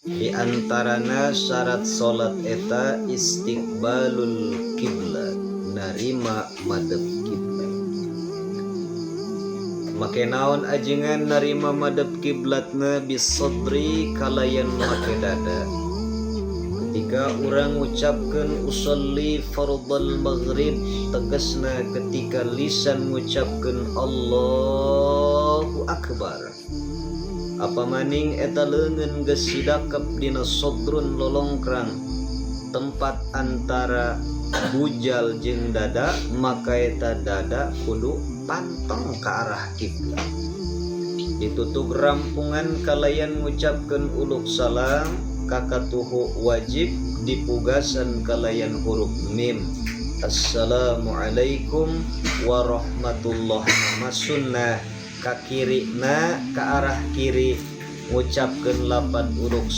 Di antarana syarat salat eta istiqbalul kiblat, narima madep kiblat. Make naon ajengan narima madep kiblatna? Bisodri, kalayan make dada. Ketika urang ngucapkeun usolli fardal maghrib, tegasna ketika lisan ngucapkeun Allahu akbar, apa maning eta leungeun geus sidakep dina sodrun, lolongkrang, tempat antara bujal jeung dada, maka eta dada kudu pantong ke arah kiblat. Ditutup rampungan kalayan ngucapkeun uluk salam kakatuhu wajib, dipugasan kalayan huruf mim, assalamualaikum warahmatullah. Nama sunnah ka kiri na, ke arah kiri ngucapkeun lapan uluk.